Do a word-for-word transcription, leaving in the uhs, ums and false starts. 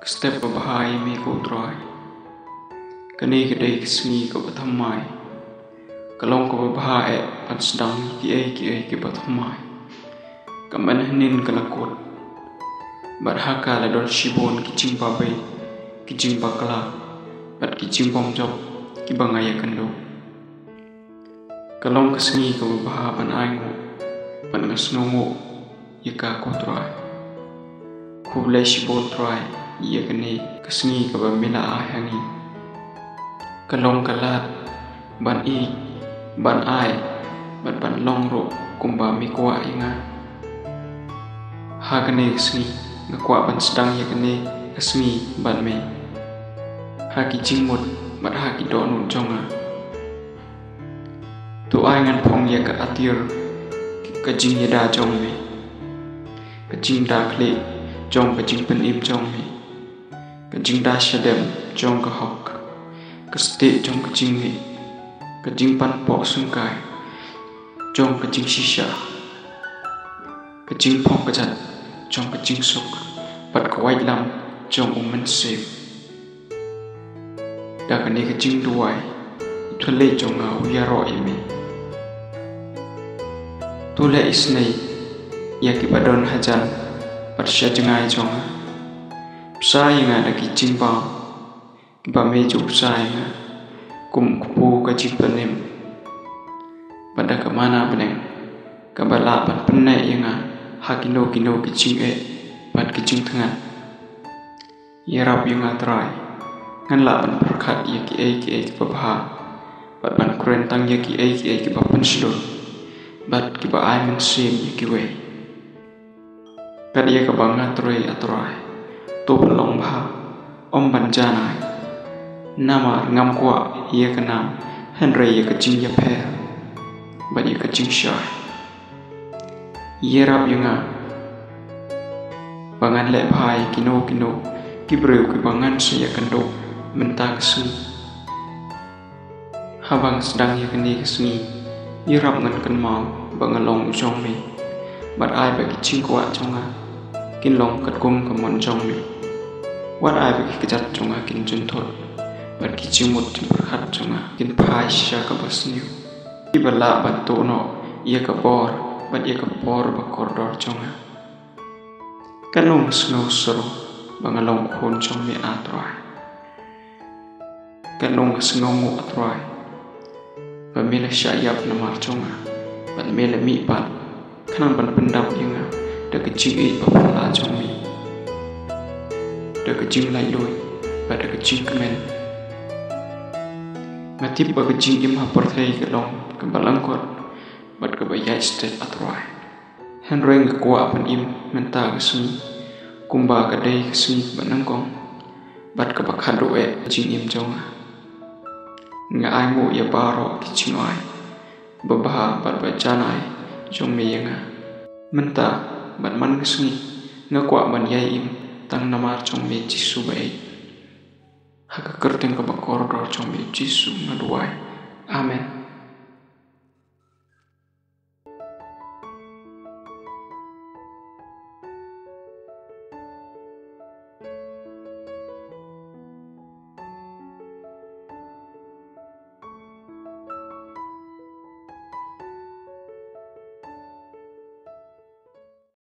Ka step babha ïa me ko Trai. Kane ka dei ka sngi kaba thymmai. Ka long kaba bha eh ban sdang ïa kiei kiei kiba thymmai. Ka mynhynnin ka la kut. Bad ha ka la don shibun ki jingbabei, ki jingbakla, bad ki jingbymjop kiba nga ïakynduh. Ka long ka sngi kaba bha ban ainguh, bad nga sngewnguh ïa ka ko Trai. Khublei shibun Trai ïa kane ka sngi kaba me la ai ha ngi. Ka long ka lad ban ïeit, ban ai, bad ban long ruh kumba me kwah ïa nga. Ha kane ka sngi nga kwah ban sdang ïa kane ka sngi bad me ha ki jingmut bad ha ki dohnud jong nga. To ai ngan phong ïa ka atiar ka jingïada jong me, ka jingda khlieh jong ka jingpynim jong me, ka jingda shadem jong ka hok, ka stieh jong ka jingngeit, ka jingpanpoh syngkai jong ka jingshisha, ka jingpong kjat jong ka jingsuk, bad ka waitlam jong U Mynsiem. Da kane ka jingduwai, u thylliej jong nga u ïaroh ïa me. To leh isynei ïa kiba don hajan bad sha jngai jong nga. Bsa ïa nga da ki jingbam kiba me ju bsa ïa nga, kum u kpu ka jingpynim. Bad da ka mana bneng kaba lah ban pynneh ïa nga ha kino kino ki jingeh bad ki jingthngan. Ïarap ïa nga Trai, ngan lah ban pyrkhat ïa kiei kiei kiba bha, bad ban kren tang ïa kiei kiei kiba pynshlur bad kiba ai mynsiem ïa kiwei. Kat ïa kaba nga trei, A Trai, to pynlong bha, ym ban janai. Namar ngam kwah ïa ka nam, hynrei ïa ka jingïapher bad ïa ka jingshai. Ïarap ïa nga ba ngan leh bha ïa kino kino ki briew kiba ngan sa ïakynduh mynta ka sngi. Haba nga sdang ïa kane ka sngi, ïarap ngan kynmaw ba nga long u jong me, bad ai ba ki jingkwah jong nga kin long katkum ka mon jong me. Wat ai ba ki kjat jong nga kin jynthut, bad ki jingmut jingpyrkhat jong nga kin phai sha kaba sniew, kiba lah ban tuh noh ïa ka bor bad ïa ka por ba kordor jong nga. Katno nga sngew sarong ba nga long u khun jong me, A Trai. Katno nga sngewnguh, A Trai, ba me la shah ïap namar jong nga, bad me la mihpat khnang ban pyndap ïa nga da ka jingïeit ba phylla jong me, da ka jinglaitluid bad da ka jingkmen. Nga tip ba ka jingim ha pyrthei ka long kaba lyngkot bad kaba ïaid stet, A Trai. Hynrei nga kwah ban im mynta ka sngi kumba ka dei ka sngi kaba nyngkong bad kaba khadduh eh ka jingim jong nga. Nga ainguh ïa baroh ki jingai babha bad ba janai jong me ïa nga. Mynta bad man ka sngi nga kwah ban ïai im tang namar jong me, Jisu ba ïeit. Ha ka kyrteng kaba kordor jong me, Jisu, nga duwai. Amen.